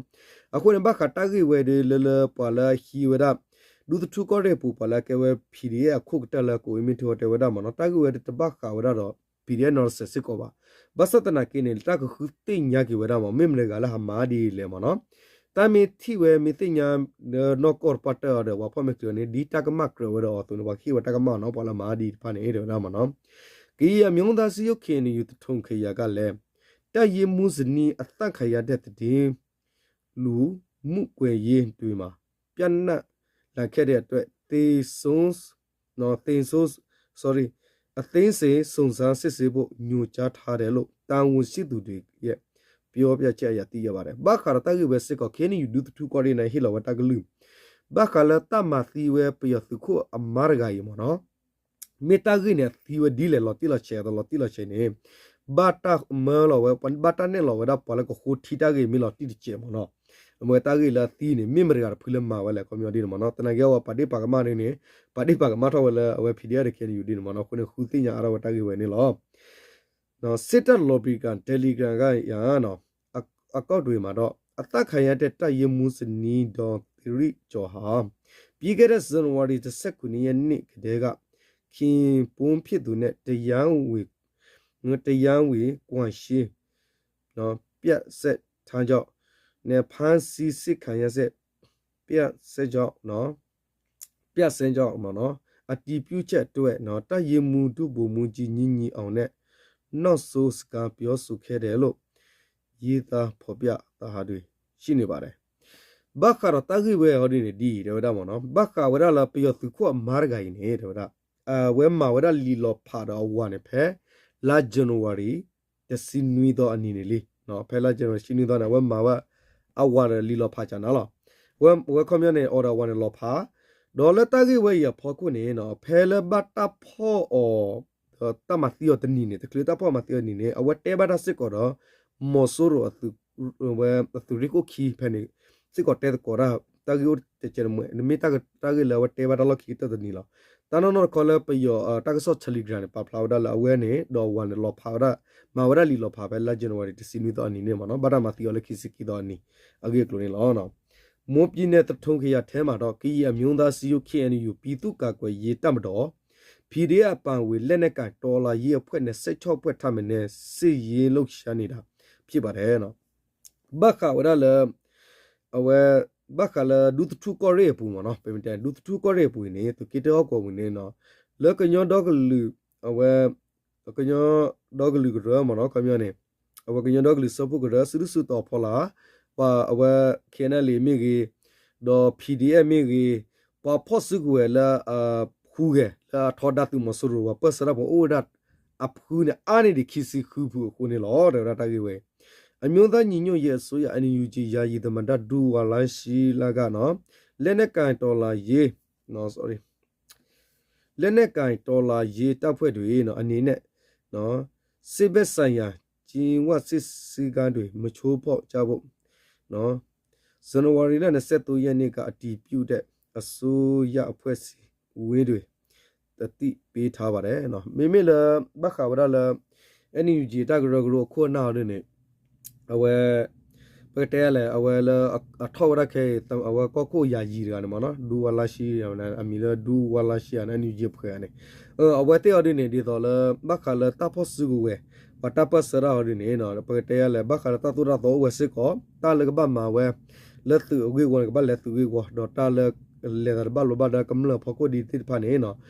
အဃိန့ၣ် ဘၣ်ဃးတၢ်ဂ့ၢ်ဝဲဒၣ်လၢ လၢပှၤလၢဟံးဝဲဒၣ် ဒူသထူကီၢ်ရ့ၣ်အပူၤ ပှၤလၢအကဲဝဲ PDF အခိၣ်ကတၢၢ်လၢ ကိးအမ့ၢ်ထူဝဲတဲဝဲဒၣ်မ့ၢ်နီၤ, တၢ်ဂ့ၢ်ဝဲဒၣ်တဘၣ်ဃးဝဲဒၣ်ဒီး PDF နီတစဲးစ့ၢ်ကီးဘၣ်. ဘၣ်ဆၣ်သနာ်က့န့ၣ် တၢ်ကဃုသ့ၣ်ညါက့ၤဝဲဒၣ်မ့ၢ် မ့ၢ်မတၤတဂၤလၢဟးမၤဒ်လဲၣ်မ့ၢ်နီၤ. တၢ်မ့ၢ်ထံၣ်ဝဲမ့ၢ်သ့ၣ်ညါ နီၢ်ကီၢ်တပှၢ်တၢၢ်အီၤဒီး ပှၤဖီၣ်မဲာ်ချံးအီၤန့ၣ် ဒ်တၢ်ကမၣ်ကြၢးဝဲဒီးအီၤအသိးန့ၣ် ပှၤကဟ့ၣ်ဝဲတၢ်ကမၣ်နီၤ, ပှၤလၢမၤဒ်တဖၣ်န့ၣ် တဲဝဲဒၣ်မ့ၢ်နီၤ. ကရင်အမျိုးသားစည်းရုံး KNU သထုံခရိုင်ကလည်း တပ်ရင်းမှူးဇနီး အသတ်ခံရတဲ့သတင်း လူမှုကွန်ရက်တွေမှာ ပျံ့နှံ့လာခဲ့တဲ့အတွက် သေဆုံး, သေဆုံး, sorry, အသေးစိတ် စုံစမ်းစစ်ဆေးဖို့ ညွှန်ကြားထားတယ်လို့ တာဝန်ရှိသူတွေရဲ့ ပြောပြချက်အရ သိရပါတယ်. ဘၣ်ဃးဒီးတၢ်ဂ့ၢ်ဝဲစ့ၢ်ကီး KNU ဒူသထူကီၢ်ရ့ၣ်န့ၣ် ဟ့ၣ်လီၤဝဲတၢ်ကလုၢ် ဘၣ်ဃးလၢတၢ်မၤသံဝဲပယီၤသုးခိၣ်အမါတဂၤအံၤမ့ၢ်နီၤ, မ့ၢ်တၢ်ဂ့ၢ်န့ၣ် အသံဝဲဒ်လဲၣ် လီၤတံၢ်လီၤဆဲး လီၤတံၢ်လီၤဆဲးန့ၣ် ဘၣ်တၢ်မၢလီၤဝဲ, ဘၣ်တၢ်နဲၣ်လီၤဝဲဒၣ် ပှၤလၢကဃိထံတၢ်ဂ့ၢ်မ့ၢ်လီၤတံၢ်တစဲးမ့ၢ်နီၤ. အမ့ၢ်တၢ်ဂ့ၢ်လၢအသံန့ၣ် မ့ၢ်မတၤတဂၤတဖုလၢမၤဝဲလဲၣ် ခီပညီဒ်န့ၣ်မ့ၢ်နီၤ. သနာ်က့အဝဲပာ်ဒ့ၣ်ပာ်ကမၣ်န့ၣ်န့ၣ် ပာ်ဒ့ၣ်ပာ်ကမၣ်ထီၣ်ဝဲလၢအဝဲ PDF ဒီး KNU ဒ်န့ၣ်မ့ၢ်နီၤ. အဃိန့ၣ် ဃုသ့ၣ်ညါအါထီၣ်ဝဲတၢ်ဂ့ၢ်ဝဲန့ၣ်လီၤ. စစ်တပ် လီပီက Telegram ကရန် အကောင့်တွေမှာတော့ အသတ်ခံရတဲ့ တပ်ရင်းမှူးဇနီး ဒေါ်သီရိကျော်ဟာ ပြီးခဲ့တဲ့ ဇန်နဝါရီ တစ်ဆယ့်ခုနစ်ရက်နေ့ကတည်းက ခင်ပွန်းဖြစ်သူနဲ့ တရားဝင် တရားဝင် ကွန်ရှင်း ပြတ်ဆက်ထားကြောင်းနဲ့ ဖမ်းဆီးစစ်ခံရတဲ့ ပြတ်ဆက်ကြောင်းနော် ပြတ်ဆက်ကြောင်းနော် အတည်ပြုချက်အတွက်နော် တပ်ရင်းမှူး ဒုဗိုလ်မှူးကြီး ညီညီအောင်နဲ့ နောက်ဆုံးစကားပြောဆိုခဲ့တယ်လို့ ရေးသားဖော်ပြတာတွေ ရှိနေပါတယ်. ဘၣ်ဃးဒီးတၢ်ဂ့ၢ်ဝဲအီၤဒ်န့ၣ် ဒ်အံၤ တဲဝဲဒၣ်မ့ၢ်နီၤ, ဘၣ်ဃးဝဲဒၣ်လၢ ပယီၤသုးခိၣ်အမါတဂၤအံၤန့ၣ် တဲဝဲဒၣ် အဝဲမၤဝဲဒၣ်လံာ်လီၤဖးဒီးအဝၤန့ၣ် ဖဲလါ January တဆံနွံသီအနံၤန့ၣ်လံ. ဖဲလါ January တဆံနွံသီန့ၣ် အဝဲမၤဝဲအဝၤဒီးလံာ်လီၤဖးကနၤလီၤ. အဝဲခီပညီန့ၣ် အီၤဒီးအဝၤန့ၣ်လီၤဖး, ဒီးလၢတၢ်ဂ့ၢ်ဝဲအံၤအဖီခိၣ်န့ၣ် ဖဲလၢဘၣ်တၢ်ဖီၣ်အီၤ ဒီးတၢ်မၤသံအီၤတနံၤန့ၣ် တချုးတၢ်ဖီၣ်မၤသံအီၤတနံၤန့ၣ် အဝဲတဲဘၣ်တၢ်စ့ၢ်ကီးဒီး မီၤစိရိၤ အသုးရ့ၣ်ခိၣ်ခံဖဲန့ၣ် စ့ၢ်ကီးတဲသကိးတၢ်, တၢ်ဂ့ၢ်အိၣ်တကဲးတမှဲး မ့ၢ်တၢ်ဂ့ၢ်လၢအဝဲတဲဘၣ်တၢ်လီၢ်ခံကတၢၢ်တနံၤလီၤ. တၢ်နီၢ်နီၢ်တခီလၢပယီၤတၢ်ကစီၣ် Telegram န့ၣ် ပာ်ဖျါဝဲဒၣ်လၢအဝဲန့ၣ် ဒီးအဝၤန့ၣ်လီၤဖးဝဲဒၣ်, မၤဝဲဒၣ်လံာ်လီၤဖးဖဲလါ January တဆံနွံသီအနံၤန့ၣ်မ့ၢ်နီၤ, ဘၣ်တၢ်မၤသံအီၤလၢခံဆံခံသီအနံၤ အဂ့ၢ်အကျိၤန့ၣ်လီၤ. မွန်ပြည်နယ် သထုံခရိုင်ထဲမှာတော့ ကရင်အမျိုးသားစည်းရုံး KNU ပြည်သူ့ကာကွယ်ရေးတပ်မတော် PDF အပါအဝင် လက်နက်ကိုင်တော်လှန်ရေးအဖွဲ့ နှစ်ဆယ့်ခြောက် ဖွဲ့ထက်မနည်း စစ်ရေးလှုပ်ရှားနေတာ ဖြစ်ပါတယ် ဘၣ်ဃးဝဲဒၣ်လၢ အဝဲ ဘၣ်ဃးလၢဒူသထူကီၢ်ရ့ၣ်အပူၤမ့ၢ်နီၤ, ပမ့ၢ်တဲဒူသထူကီၢ်ရ့ၣ်အပူၤ အံၤန့ၣ် သုးက့တၢဟီၣ်ကဝီၤပူၤန့ၣ် လၢကညီဒီကလုာ် အဝဲ ကညီဒီကလုာ်ကရၢမ့ၢ်နီၤ, ခီပညီန့ၣ် အဝဲကညီဒီကလုာ်စၢဖှိၣ်ကရၢ စုဒုၣ်စုတီၤဖီလာ် ပှၤအဝဲ KNLA မ့ၢ်ဂ့ၤ, ဒီး PDF မ့ၢ်ဂ့ၤ, ပှၤဖီၣ်စုကဝဲၤလၢအဖုဂဲၤ လၢအထီဒါသုးမီၤစိရိၤ ပှၤပၢၢ်ဆၢတၢ်ဖိအိၣ်ဝဲဒၣ်အဖုန့ၣ် အါန့ၢ်ဒံးခံဆံဃုဖုအဃိန့ၣ်လီၤ တဲဝဲဒၣ်တၢ်ဂ့ၢ်ဝဲအံၤ. အမျိုးသားညီညွတ်ရေးအစိုးရ NUG ယာယီသမ္မတ ဒူဝါလါရှီလါက လက်နက်ကိုင်တော်လှန်ရေး လက်နက်ကိုင်တော်လှန်ရေးတပ်ဖွဲ့တွေအနေနဲ့ စစ်ဘက်ဆိုင်ရာ ကျင့်ဝတ်စည်းကမ်းတွေ မချိုးဖောက်ကြဖို့ ဇန်နဝါရီလ နှစ်ဆယ့်သုံးရက်နေ့က အတည်ပြုတဲ့ အစိုးရအဖွဲ့စည်းဝေးတွေ သတိပေးထားပါတယ် မ့မ့ၢ်လၢ ဘၣ်ဃးဝဲဒၣ်လၢ NUG တၢ်ကရၢကရိအခိၣ်အနၢ်အီၤဒ်န့ၣ် အဝဲ ပကတဲလဲၣ် အဝဲလၢအထီၣ်ဝဲဒၣ်ခဲအံၤ အဝဲကီၢ်ခိၣ်ယာယီတဂၤန့ၣ်မ့ၢ်နီၤ, ဒူဝါလါရှီ အမံၤလၢဒူဝါလါရှီ NUG ဖှဲးန့ၣ် အဝဲသ့ၣ်အီၤဒ်န့ၣ် ဒ်သိးလၢ ဘၣ်ဃးလၢတၢ်ဖီၣ်စုကဝဲၤ ပှၤတၢ်ပၢၢ်ဆၢတၢ်အီၤဒ်န့ၣ် ပကတဲလဲၣ် ဘၣ်ဃးလၢတၢ်သိၣ်တၢ်သီအိၣ်ဝဲစ့ၢ်ကီး တၢ်လၢကဘၣ်မၤဝဲ လၢသုးအဂ့ၢ်အဝီန့ၣ် ကဘၣ်လဲၤသုးဂ့ၢ်ဝီ ဒီးတၢ်လၢ လဲၤသးတဘၣ်လိာ်ဘၣ်ဒီးကမျၢၢ်အဖီခိၣ်ဒ်သ့ၣ်တဖၣ်န့ၣ်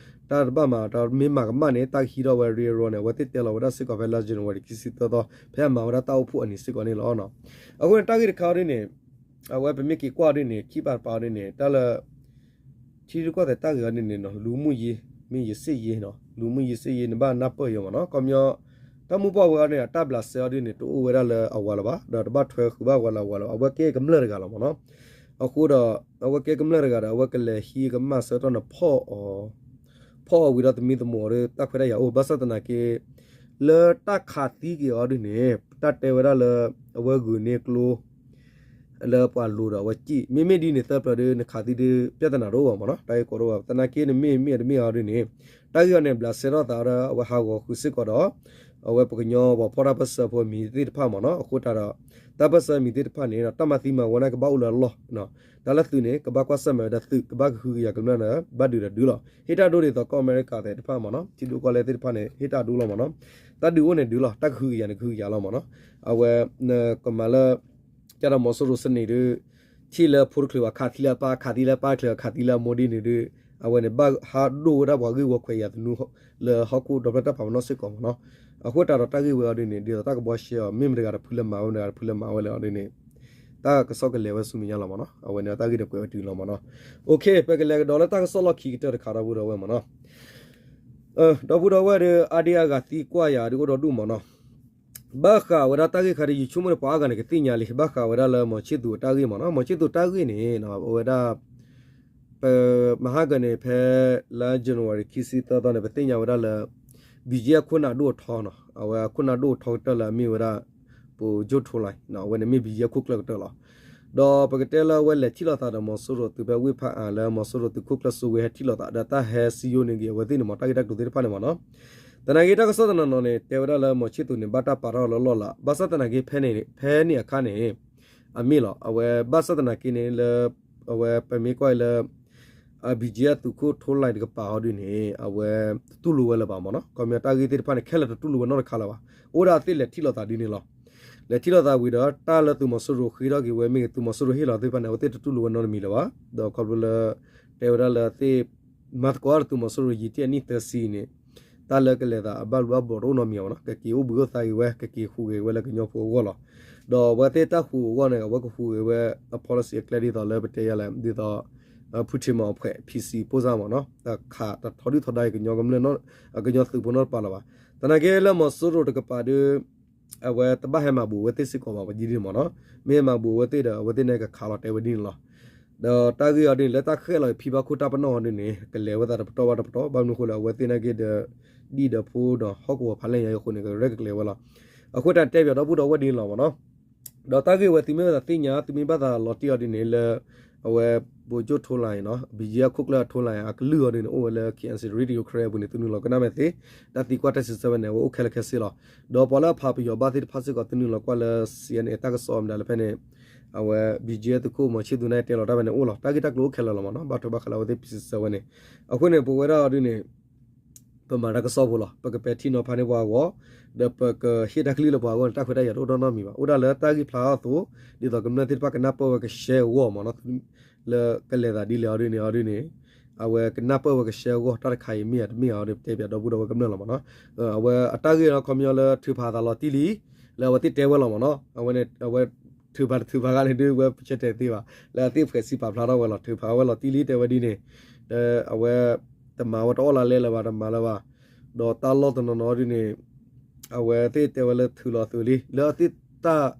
တၢ်တဘၣ်မၤတၢ်မ့ၢ်မၤကမၣ်န့ၣ် တၢ်ကဟံးထီၣ်ဝဲရ့ရိန့ၣ် အဝဲသ့ၣ်တဲလီၤဝဲဒၣ်စ့ၢ်ကီးဖဲလါ January ခံဆံသၢသီ ဖဲအမၤဝဲဒၣ်တၢ်အိၣ်ဖှိၣ်အနံၤစ့ၢ်ကီးန့ၣ်လီၤ. အဃိန့ၣ် တၢ်ဂ့ၢ်တခါအီၤဒ်န့ၣ် အဝဲပမ့ၢ်က့ၤကွၢ်အီၤဒ်န့ၣ် ခံပာ်တပာ်အီၤဒ်န့ၣ် တၢ်လၢ ထံရူၢ်ကီၢ်သဲးတၢ်ဂ့ၢ်အီၤဒ်န့ၣ် လူမှုရေး မ့ၢ်ရေးစစ်ရေး လူမှုရေး စစ်ရေး နဘၣ်နၢ်ပၢၢ်အီၤမ့ၢ်နီၤ. ခီပညီ တၢ်မုၢ်ပှၢ်ဝဲအီၤန့ၣ် အတၢ်ဘျးစဲအီၤဒ်န့ၣ် တအိၣ်ဝဲဒၣ်လၢအဝၤလၢၤဘၣ် ဒီးတဘၣ်ထွဲဃုာ်ဘၣ်ဝဲလၢအဝၤလၢၤဘၣ် အဝဲကဲကမျၢၢ်တဂၤလီၤမ့ၢ်နီၤ. အဃိဒီး အဝဲကဲကမျၢၢ်တဂၤဒီး အဝဲကလဲၤဟံးကမၣ်ဆၢကတီၢ်န့ၣ် ဖီၣ်အီၤဝံၤဒီးသမံသမိးအီၤဒီး တၢ်ခွဲးတၢ်ယာ်အိၣ် ဘၣ်ဆၣ်သနာ်က့ လၢတၢ်ခးသံက့ၤအီၤဒ်န့ၣ် တၢ်တဲဝဲဒၣ်လၢ အဝဲဂုာ်န့ၢ်ကျိ လၢပှၤလိၤဒီးအဝဲစံၣ် မ့မ့ၢ်ဒ်န့ၣ်သၢပျၢၤဒီး နခးသံဒုး ပြဿနာတအိၣ်ဘၣ်မ့ၢ်နီၤ. တၢ်ဂ့ၢ်ကီတအိၣ်ဘၣ် သနာ်က့နမ့ၢ်မ့ၢ်တမ့ၢ်အီၤဒ်န့ၣ် တၢ်ဂ့ၢ်အီၤန့ၣ် ဘျးစဲထီၣ်သးဒီး အဝဲဟးဂီၤဃုာ်စ့ၢ်ကီးဒီး အဝဲပကညီပှၤဖီၣ်တၢ်ပၢၢ်ဆၢဖိအမံၤသ့ၣ်တဖၣ်မ့ၢ်နီၤ. အဃိတၢ်ဒီး တၢ်ပၢၢ်ဆၢအမံၤသ့ၣ်တဖၣ်န့ၣ် တၢ်မၤသံမၤဝီန့ၣ်ကဘၣ်အိၣ်လၢအလီၢ် တၢ်လၢသုးန့ၣ် ကဘၣ်ကွၢ်ဆၢၣ်မဲာ်ဝဲဒီးသုး ကဘၣ်ကဟုကယာ်ကမျၢၢ်ဒီး ဘၣ်ဒုးဒီးဒုးလီၤ. ဟ့ၣ်တၢ်ဒိဒ်သိးကီၢ်အမဲရကၤသ့ၣ်တဖၣ်မ့ၢ်နီၤ ထံဒိၣ်ကီၢ်လဲၢ်သ့ၣ်တဖၣ်န့ၣ် ဟ့ၣ်တၢ်ဒိလီၤမ့ၢ်နီၤ. တၢ်ဒုးအိၣ်န့ၣ်ဒုးလီၤ တၢ်ကဟုကယာ်န့ၣ်ကဟုကယာ်လီၤမ့ၢ်နီၤ. အဝဲ နကမၤလၢ ကဒီးမီၤစိရိၤစနံးဒုး ထံၣ်လၢဖိတချုးဘၣ် ခးသံလၢအပၢ် ခးသံလၢအပၢ်တချုး ခးသံလၢအမိၢ်ဒ်န့ၣ်ဒုး အဝဲန့ၣ် ဘၣ်ဟးဒိၣ်ဝဲဒၣ်ပှၤဂ့ၢ်ဝီခွဲးယာ်သနူ လၢဟီၣ်ခိၣ်ဒီဖျၢၣ်တၢ်ပာ်ပနီၣ်စ့ၢ်ကီးမ့ၢ်နီၤ. အဃိတၢ်ဒီးတၢ်ဂ့ၢ်ဝဲအီၤဒ်န့ၣ် ဒ်သိးတၢ်ကဘှီရှဲအီၤ မ့ၢ်မတဂၤတဖုလၢမၤဝဲ မတဂၤတဖုလၢမၤဝဲလၢအီၤဒ်န့ၣ် တၢ်ကစီၣ်ကလဲၤဝဲဆူမဲာ်ညါလီၤမ့ၢ်နီၤ. အဝဲန့ၣ်တၢ်ဂ့ၢ်ဒီးကွဲးဝဲတုၤလီၤမ့ၢ်နီၤ. Okay ပကလဲၤကဒီးလၢတၢ်ကစီၣ်လီၢ်ခံကတၢၢ်တခါဒီပုၢ်ဒီဝဲၢ်မ့ၢ်နီၤ. ဒီပုၢ်ဒီဝဲၢ်ဒီး အါဒံအါဂၤသံကွၢ်ယၤဒုးအိၣ်ဒီဒူၣ်မ့ၢ်နီၤ. ဘၣ်ဃးဝဲဒၣ်တၢ်ဂ့ၢ်ခါဒုး ယဆိကမိၣ်န့ၣ်ပှၤအါဂၤန့ၣ် ကသ့ၣ်ညါလံ ဘၣ်ဃးဝဲဒၣ်လၢမီၤဆံၣ်သူးအတၢ်ဂ့ၢ်မ့ၢ်နီၤ. မီၤဆံၣ်သူးတၢ်ဂ့ၢ်န့ၣ် အဝဲဒၣ် ပမဟါကန့ၣ် ဖဲလါ January ခံဆံသၢသီန့ၣ် ပသ့ၣ်ညါဝဲဒၣ်လၢ ဘံၣ်ကၠံအခိၣ်နၢ်ဒိၣ်အထီနီၤ အဝဲအခိၣ်နၢ်ဒိၣ်အထီကတၢၢ်လၢအမ့ၢ်ဝဲဒၣ် ပိၤကၠိၣ်ထိလၢ် အဝဲန့ၣ်မ့ၢ်ဘံၣ်ကၠံအခိၣ်ကျၢၢ်ကတၢၢ်လီၤ. ဒီးပကတဲလၢအဝဲလဲၤထံၣ်လိာ်သးဒီးမီၤစိရိၤသုးဖဲဝ့ၢ်ဖးအါလၢမီၤစိရိၤသုးခိၣ်ကျၢၢ်စိဝ့ဟဲထံၣ်လိာ်သးဒီးတၢ်ဟဲစံယိန့ၣ်ဂ့ၤ အဝဲသ့ၣ်န့ၣ်မ့ၢ် တၢ်ဂ့ၢ်တၢ်ကျိၤသ့ၣ်တဖၣ်န့ၣ်မ့ၢ်နီၤ. သနာ်က့တၢ်ကစီၣ်တနီၤနီၤန့ၣ် တဲဝဲဒၣ်လၢမီၤဆံၣ်သူးန့ၣ် ဘၣ်တၢ်ပာ်ထီၣ်လၢလီၢ်လၤ ဘၣ်ဆၣ်သနာ်က့ဖဲန့ၣ် ဖဲန့ၣ်အခါန့ၣ် အမ့ၢ်လီၤ အဝဲဘၣ်ဆၣ်သနာ်က့န့ၣ်လၢ အဝဲပမ့ၢ်ကွၢ်လၢ ဘံၣ်ကၠံအသုးခိၣ်ထိလၢ်တကပၤအီၤဒုးန့ၣ် အဝဲတတူၢ်လိာ်ဝဲလၢၤဘၣ်မ့ၢ်နီၤ. ခီပညီတၢ်ဂ့ၢ်သ့ၣ်တဖၣ်န့ၣ် ခဲလၢာ်တတူၢ်လိာ်ဝဲနီတခါလၢၤဘၣ်. အိၣ်ဒၣ်အသ့ၣ်လဲၤထံၣ်လိာ်သးဒ်န့ၣ်လီၤ. လဲၤထံၣ်လိာ်သးဝံၤဒီး တၢ်လၢသုးမီၤစိရိၤဃ့ထီၣ်က့ၤဝဲမ့ၢ်ဂ့ၤ သုးမီၤစိရိၤဟ့ၣ်လီၤသ့ၣ်တဖၣ်န့ၣ် အဝဲသ့ၣ်တတူၢ်လိာ်ဝဲနီတမံၤလၢၤဘၣ်. ဒီးခီဖျိလၢ တဲဝဲဒၣ်လၢအသ့ၣ် မၤသကိးဒီးသုးမီၤစိရိၤယံာ်တံၢ်အနံၣ်သၢဆံန့ၣ် တၢ်လၢကလဲၤသးအဘၣ်ဘျုးဘၣ်ဘျီၣ်တအိၣ်နီတမံၤဘၣ်နီၤ. ကက့ၤအိၣ်ဘှံးအိၣ်သါက့ၤဝဲ ကက့ၤဟူးဂဲၤဝဲလၢကညီဖိအဂီၢ်လီၤ. ဒီးအဝဲသ့ၣ်တၢ်ဟူးအဂီၢ်န့ၣ် အဝဲကဟူးဂဲၤဝဲအ policy အကျဲဒ်သိးလၢပတဲယၤလဲၣ် ဒ်သိး ဖုထံမီၤအဖှဲး PC ပိၢ်စၢ်မ့ၢ်နီၤ တၢ်ခးတထီဒုၣ်ထီဒါက့ၤကညီကမျၢၢ် ကညီသုးဖိနီတပၤလၢၤဘၣ်. သနာ်က့လၢမီၤစိရိၤတကပၤဒီး အဝဲတဘၣ်ဟဲမၤဘူးအဝဲသ့ၣ်စ့ၢ်ကီးဘၣ် ပဒ်န့ၣ်မ့ၢ်နီၤ. မ့ၢ်ဟဲမၤဘူးအဝဲသ့ၣ်ဒီး အဝဲသ့ၣ်န့ၣ်ကခးလီၤတဲဝဲဒ်န့ၣ်လီၤ. ဒီးတၢ်ဂ့ၢ်အီၤဒ်န့ၣ် လၢတၢ်ဃဲၣ်လီၤဖံဘၣ်ခိၣ်တၢ်ပနီၣ်အီၤဒ်န့ၣ် ကလဲၤဝဲသးတပတီၢ်ဘၣ်တပတီၢ် ဘၣ်မနုၤအဃိလဲၣ် အဝဲသ့ၣ်နာ်က့ဒီး ဒံၣ်ဒီးဖိဒီးဟီၣ်ကဝီၤဖးလဲၢ်ညါအံၤအဃိန့ၣ် ကရဲၣ်ကကျဲၤဝဲလီၤ. အဃိတၢ်တဲပၠးဒီပုၢ်ဒီဝဲၢ်ဒ်န့ၣ်လီၤမ့ၢ်နီၤ. ဒီးတၢ်ဂ့ၢ်ဝဲသုမ့ၢ်ဘၣ်သးသ့ၣ်ညါ သုမ့ၢ်ဘၣ်သးလီၤတံၢ်အီၤဒ်န့ၣ်လၢ အဝဲ ဗိုလ်ချုပ် ထိလၢ်န့ၣ်နီၤ ဘံၣ်ကၠံအခိၣ်ကျၢၢ်အထိလၢ်အကလုၢ်အီၤဒ်န့ၣ် အိၣ်ဝဲလၢ KNC Radio ခရဲအပူၤန့ၣ် သုနုာ်လီၤကနၣ်မဲာ်သ့ တၢ်သံကွၢ်တၢ်စံးဆၢဝဲန့ၣ် အဝဲအိၣ်ခဲလၢာ်ခဲဆ့လီၤ. ဒီးပှၤလၢအဖးပယီၤဘၣ်သ့ၣ်တဖၣ်စ့ၢ်ကီး သုနုာ်လီၤကွၢ်လၢ CNA တၢ်ကစီၣ်အမတၤလၢဖဲန့ၣ် အဝဲ ဘံၣ်ကၠံအသုးခိၣ်မီၤဆံၣ်သူးန့ၣ်တဲလီၤတၢ်ဖဲန့ၣ်အိၣ်လီၤ. တၢ်ဂ့ၢ်တၢ်ကျိၤအိၣ်ခဲလၢာ်လီၤမ့ၢ်နီၤ ဘၣ်ထွဲဘၣ်ဃးလၢအဝဲသ့ၣ်စံးဆၢဝဲန့ၣ်. အဃိန့ၣ် ပဝဲဒၣ်အီၤဒ်န့ၣ် ပမၤတၢ်ကစီၣ်ဖိလီၤ. ပကပဲာ်ထံနီၤဖးန့ၢ်ပှၤအဂီၢ် ဒီးပကဟ့ၣ်တၢ်ကလုၢ်လၢပှၤအဂီၢ်န့ၣ် တၢ်ခွဲးတၢ်ယာ်တအိၣ်နီတမံၤဘၣ်. အိၣ်ဒၣ်လၢတၢ်ဂ့ၢ်ဖျါထီၣ်အသိး ဒ်သိးကမျၢၢ်သ့ၣ်တဖၣ်ကနၢ်ပၢၢ်ဝဲကရှဲအဂီၢ်မ့ၢ်နီၤ လၢကလဲၤသးဒ်လဲၣ်အီၤဒ်န့ၣ်အီၤဒ်န့ၣ် အဝဲကနၢ်ပၢၢ်ဝဲကရှဲအဂီၢ် တၢ်တခါအံၤမ့ၢ်ဧါတမ့ၢ်ဧါအီၤဒ် ပတဲပၠးဒီပုၢ်ဒီဝဲၢ်ကမျၢၢ်လီၤမ့ၢ်နီၤ. အဝဲအတၢ်ဂ့ၢ်ဒီးခီပညီလၢထုးဖးသးလီၤတံၢ်လံ လၢအဝဲသ့ၣ်တဲဝဲလီၤမ့ၢ်နီၤ. အဝဲန့ၣ် အဝဲထုးဖးတထုးဖးဂၤန့ၣ်ဒုး ဝဲပဆၢတဲာ်သ့ဘၣ် လၢအသ့ၣ်ဖှဲးစံးပာ်ဖျါထီၣ်ဝဲလီၤ ထုးဖးဝဲလီၤတံၢ်လံ တဲဝဲဒ်န့ၣ် အဝဲ တမၤဝဲတအီၣ်လၢလဲလၢၤဘၣ် တမၤလၢၤဘၣ်. ဒီးတၢ်လီၢ်တနီၤနီၤဒ်န့ၣ် အဝဲသ့ၣ်တဲဝဲလၢထုးလီၤသုးလံ လၢအသ့ၣ်တၢ်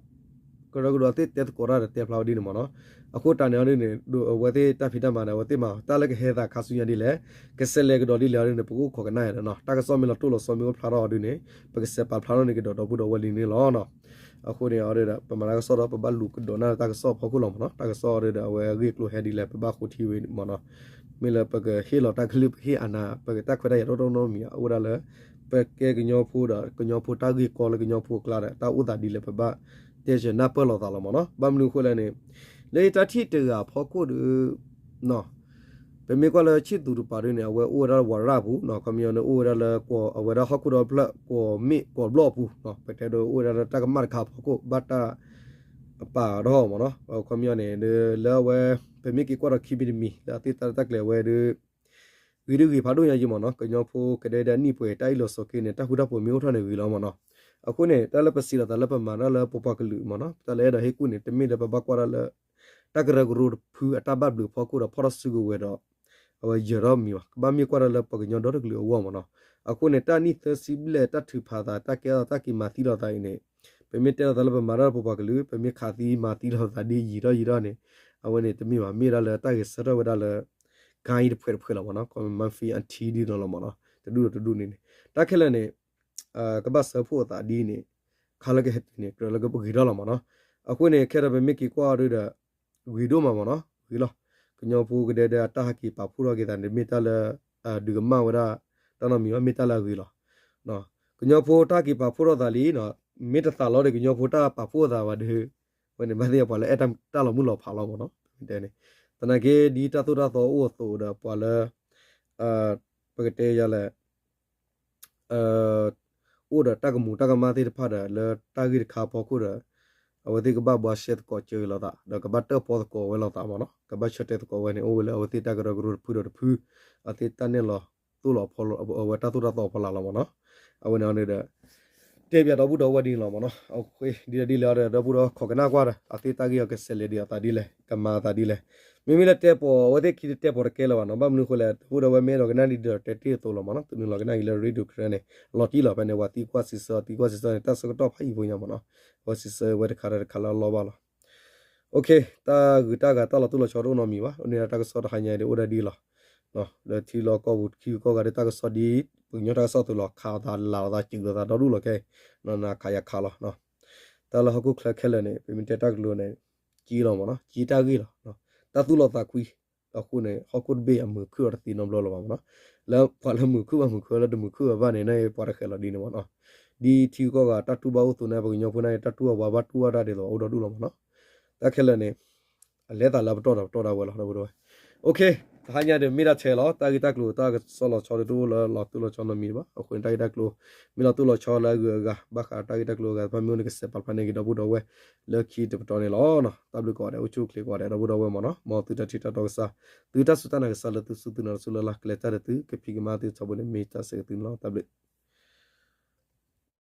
ကရၢကရိအသ့ၣ်တဲသကိးတၢ်ဒီးတဲဖျါဝဲဒ်န့ၣ်မ့ၢ်နီၤ. အဃိတၢ်န့ၣ်အီၤဒ်န့ၣ် အဝဲသ့ၣ်တၢ်ဖံးတၢ်မၤဒီး အဝဲသ့ၣ်မၤတၢ်လၢကဟဲသးခါဆူညါဒ်လဲၣ် ကဆဲးလဲၤကဒီးဒ်လဲၣ်အီၤဒ်န့ၣ် ပကအိၣ်ခိးကနၣ်ယၤဒီးနီၤ တၢ်ကစီၣ်မ့ၢ်လီၤတိၢ်လီၤဆီမ့ၢ်အိၣ်ဖျါထီၣ်အီၤဒ်န့ၣ် ပကဆဲးပာ်ဖျါထီၣ်န့ၢ်ကဒီးဒီပုၢ်ဒီဝဲၢ်လံန့ၣ်လီၤ. အဃိန့ၣ်အီၤဒီး ပမၤတၢ်ကစီၣ်ဒီး ပဘၣ်လူၤကဒီးနၢ်တၢ်ကစီၣ်အဖီခိၣ်လီၤမ့ၢ်နီၤ. တၢ်ကစီၣ်အီၤဒီး အဝဲအဂ့ၢ်အကျိၤဟဲဒ်လဲၣ် ပဘၣ်ဃိထံဝဲမ့ၢ်နီၤ. မ့ၢ်လၢပကဟ့ၣ်လီၤတၢ်ကလုၢ် ပဟ့ၣ်အနၢ် ပကတၢ်ခွဲးတၢ်ယာ်တအိၣ်နီတမံၤ အအိၣ်ဒၣ်လၢ ပကဲကညီဖိဒီး ကညီဖိတၢ်ဂ့ၢ်ကီလၢကညီဖိအကျါဒီး တၢ်အိၣ်သးဒ်လဲၣ် ပဘၣ်တဲဆၢနၢ်ပၢၢ်လိာ်သးလီၤမ့ၢ်နီၤ. ဘၣ်မနုၤအဃိလဲၣ်န့ၣ် လၢယတၢ်ထံၣ်တဂၤအဖီခိၣ်ဒီး ပမ့ၢ်ကွၢ်လၢဆံၣ်သူးတပၤဒ်န့ၣ် အဝဲအိၣ်ဝဲဒၣ်ဝၤရၣ်အပူၤ ခီပညီန့ၣ် အိၣ်ဝဲဒၣ်လၢ အဝဲဒၣ်ဟီၣ်ခိၣ်ဒီဖျၢၣ် ကွီၢ်မ့ၣ်ကွီၢ်ဘျီၣ်အပူၤ ပတဲဒိးအိၣ်ဝဲဒၣ်လၢတၢ်ကမၣ်တခါအဖီခိၣ် ဘၣ်တၢ်ပာ်ထီၣ်မ့ၢ်နီၤ. ခီပညီန့ၣ် လၢအဝဲ ပမ့ၢ်က့ၤကွၢ်ဒီးခံမံၤတမံၤ လၢအသ့ၣ်တၢ်ရဲၣ်တၢ်ကျဲၤဝဲဒီး ဂ့ၤဒုးဂ့ၤဖးဒိၣ်ညါယံမ့ၢ်နီၤ. ကညီဖိကဒဲဒဲအနံၣ်ပှဲၤ တၢ်အ့ၣ်လိာ်ဆိးက့န့ၣ် တၢ်ဃူတၢ်ဖိးမ့ၢ်အိၣ်ထီၣ်န့ၣ်ဂ့ၤလီၤမ့ၢ်နီၤ. အဃိန့ၣ် တၢ်လၢပစံးလီၤသးလၢပမၤတၢ်လၢပပှၤကလုာ်မ့ၢ်နီၤ တၢ်လၢအဲၣ်ဒိးဟ့ၣ်ကူၣ်န့ၣ် တမ့ၢ်လၢပဘၣ်ကွၢ်တၢ်လၢ တၢ်ကရၢကရိတဖုအတၢ်ဘၣ်ဘျုးဖီခိၣ်ဒီးဖီၣ်ထီၣ်စုကဝဲၤဒီး အဝဲယၢၤထီၣ်မံၤဘၣ်. ကဘၣ်မ့ၢ်ကွၢ်တၢ်လၢပှၤကညီဒီတကလုာ်အဂီၢ်မ့ၢ်နီၤ. အဃိန့ၣ် တၢ်နံၣ်သၢဆံဘျဲၣ် တၢ်ထုးဖးသး တၢ်ကဲထီၣ်သး တၢ်က့ၤမၤသံလီၤသးအံၤန့ၣ် ပမ့ၢ်တဲလီၤသးလၢပမၤတၢ်လၢပပှၤကလုာ် ပမ့ၢ်ခးသံမၤသံလီၤသးဒ်ယံာ်ထီၣ်ယံာ်ထီၣ်န့ၣ် အဝဲန့ၣ်တမ့ၢ်ဘၣ်. မ့ၢ်ဒၣ်လၢတၢ်ဂဲၤဆၢထၢၣ်ဝဲဒၣ်လၢ ကါအံၤတဖှဲးတဖှဲးလီၤမ့ၢ်နီၤ. ခီမ့ၢ်မၤဖံအထံဒ်န့ၣ်လီၤမ့ၢ်နီၤ. တဒူၣ်ဒီးတဒူၣ်န့ၣ်န့ၣ် တၢ်ခဲလၢာ်န့ၣ် ကဘၣ်စၢဖှိၣ်အသးဒ်န့ၣ် ခါလၢကဟဲတုၤန့ၣ် ကြၢးလၢကဂ့ၤထီၣ်လီၤမ့ၢ်နီၤ. အဃိန့ၣ် ခဲဒီးပမ့ၢ်က့ၤကွၢ်အီၤဒုဒီး ဂ့ၤဒိၣ်မးမ့ၢ်နီၤ ဂ့ၤလီၤ. ကညီဖိကဒဲဒဲအတၢ်ဟးက့ၤပာ်ဖှိၣ်ထီၣ်က့ၤသးန့ၣ် မ့ၢ်တၢ်လၢ ဒုးကမၣ်ဝဲဒၣ် တၢ်နီတမံၤဘၣ် မ့ၢ်တၢ်လၢအဂ့ၤလီၤ. ကညီဖိတၢ်က့ၤပာ်ဖှိၣ်ထီၣ်သးလံ မ့ၢ်တသးလီၤဒီးကညီဖိတၢ်ပာ်ဖှိၣ်အသးဘၣ်ဒီး ဝဲန့ၣ်ဘၣ်သ့ၣ်ပှၤလၢအဲၣ်တၢ်လီၤမုၢ်လီၤဖးလီၤမ့ၢ်နီၤ ပမ့ၢ်တဲန့ၣ်. သနာ်က့ဒ်တၢ်သိၣ်တၢ်သီအိၣ်အသိးဒီးပှၤလၢ ပကတဲယၤလဲၣ် အိၣ်ဒီးတၢ်ကမူးတၢ်ကမၣ်သ့ၣ်တဖၣ်ဒီး လၢတၢ်ဂ့ၢ်တခါအဖီခိၣ်ဒီး အဝဲသ့ၣ်ကဘၣ်ဘှါရှဲသကိးကၢလိာ်သး ဒီးကဘၣ်တၢၣ်ပီသကိးဝဲလိာ်သးမ့ၢ်နီၤ ကဘၣ်ဆၢတဲာ်သကိးဝဲန့ၣ် အိၣ်ဝဲလၢအဝဲသ့ၣ်တၢ်ကရၢကရိတဖုဒီးတဖု အသ့ၣ်တၢ်နဲၣ်လီၤသိၣ်လီၤဖီလီၤ အဝဲတၢ်သိၣ်တၢ်သီအဖီလာ်လီၤမ့ၢ်နီၤ အဝဲန့ၣ်ဒီး တဲပၠးဒီပုၢ်ဒီဝဲၢ်ဒ်န့ၣ်လီၤမ့ၢ်နီၤ ဒ်လဲၣ်ဒ်လဲၣ်ဒီး ဒီပုၢ်ဒီဝဲၢ်ခိးကနၣ်ကွၢ်ဒီး အသ့ၣ်တၢ်ဂ့ၢ်အီၤကစဲးလဲၤဒံးအသးဒ်လဲၣ် ကမၤအသးဒ်လဲၣ် မ့မ့ၢ်လၢတဲပီၤ အဝဲသ့ၣ်ခံတတဲပီၤတကဲလၢၤဘၣ်နီၤ ဘၣ်မနုၤအဃိလဲၣ် ဒီပုၢ်ဒီဝဲၢ်မ့ၢ်အဲၣ်ဒိးကနၣ်ဒ်ဒီးတဲတ့ၢ်အသိးလီၤမ့ၢ်နီၤ သုနုာ်လီၤကနၣ်က့ၤလၢ Radio Karen န့ၣ် လီၤတံၢ်လီၤ ဖဲန့ၣ် ပှၤသံကွၢ်စံးဆၢ သံကွၢ်စံးဆၢန့ၣ် တၢ်ဆၢကတီၢ်ဖးယံၤဖိညါမ့ၢ်နီၤ အဝဲစံးဆၢဝဲတခါဒီးတခါလၢအလီၢ်ဘၣ်လီၤ တၢ်ဂုၤတၢ်ဂၤတၢ်လီၤတိၢ်လီၤဆီတအိၣ်နီတမံၤဘၣ် အိၣ်န့ၣ်ဒီးတၢ်ကစီၣ်တဟါညါအံၤဒ်အိၣ်ဒၣ်ဒ်လီၤ လၢထံလီၢ်ကီၢ်ပူၤထံဂုၤကီၢ်ဂၤဒ်တၢ်ကစီၣ်ဒ် ပကညီတၢ်ကစီၣ်အသိးလီၤ ခးအသးလးအသးစူၤလိာ်သးဒီဒူၣ်လီၤခဲအံၤ နခးယခးလီၤ တၢ်လၢဟီၣ်ခိၣ်ချၢခဲလၢာ်န့ၣ် ပမ့ၢ်တဲတၢ်ကတိၤန့ၣ် ကံလီၤမ့ၢ်နီၤ ကံတၢ်ဂ့ၢ်လီၤ တၢ်သူၣ်လီၤသးကွံ အဃိန့ၣ် ဟီၣ်ခိၣ်တဘ့ၣ်အမုာ်ခုၣ်အီၤတသ့နီတဘျီလၢၤဘၣ်မ့ၢ်နီၤ လၢပှၤလၢမုာ်ခုၣ်ဘၣ်မုာ်ခုၣ်လၢတမုာ်ခုၣ်ဘၣ်ဘၣ်န့ၣ် နပှၤတဃဲးလီၤဒ်န့ၣ်မ့ၢ်နီၤ ဒ်ထံဂုၤကီၢ်ဂၤတၢ်တူၢ်ဘၣ်အိၣ်အသိးန့ၣ် ပှၤကညီဖိန့ၣ် တၢ်တူၢ်ဘၣ်ပှၤဘၣ်တူၢ်ဘၣ်တၢ်ဒ်သိးအိၣ်ဒီဒူၣ်လီၤမ့ၢ်နီၤ တၢ်ခဲလၢာ်န့ၣ် အလဲၤသးလၢပတီၢ်ဒီးပတီၢ်ဒၣ်ဝဲလီၤ ဒီပုၢ်ဒီဝဲၢ် တဟါညါဒီးမ့ၢ်ဒၣ်ထဲလီၤ တၢ်ဂ့ၢ်တၢ်ကျိၤတၢ်ကစီၣ်လီၤဆီဒ်တအိၣ်လၢလီၤတိၢ်လီၤဆီနီတမံၤဘၣ် အဃိန့ၣ်တၢ်ဂ့ၢ်တၢ်ကျိၤ မ့ၢ်လီၤတိၢ်လီၤဆီလၢအဂုၤအဂၤ ဘၣ်ဃးတၢ်ဂ့ၢ်တၢ်ကျိၤအဂၤတဖၣ်မ့ၢ်အိၣ်န့ၣ် ကစဲးပာ်ဖျါန့ၢ်က့ၤဒီပုၢ်ဒီဝဲၢ်လၢခံတပတီၢ်န့ၣ်လီၤ တၢ်ဘျုးကိးဂၤဒဲး အိၣ်ဆူၣ်အိၣ်ချ့ကိးဂၤဒဲးဒီပုၢ်ဒီဝဲၢ်မ့ၢ်နီၤ မ်သုတၢ်ထံၣ်တၢ်တီကစၢ် သုတၢ်စူၢ်တၢ်နာ်ကစၢ်လၢသုစူၢ်သုနာ်တစူၢ်လၢ်လၢ် ကျဲၤတၢ်ဒီးသု ကဖံးကမၤသုထီဘိန့ၣ် မ့ၢ်တၢ်ဆၢဂ့ၤသုန့ၣ်လီၤ တၢ်ဘျုး